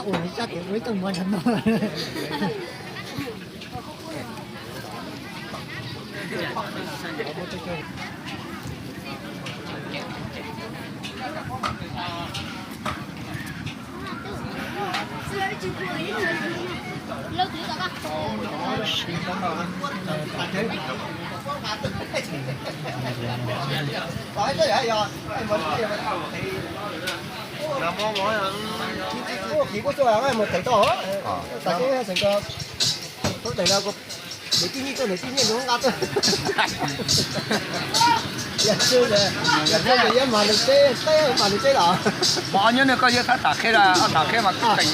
Ua sab tim ua ib tug mov no. Mus thev tau, tam kev xeem ko, thaum daim no, niam tij nyiaj tuaj, niam tij nyiaj nqa tuaj. Yog, yog, yog, yog mas nws teb, teb mas nws teb los. Mas nyob nws koj yog thab tham qhia, ob tham qhia mas kuj teem.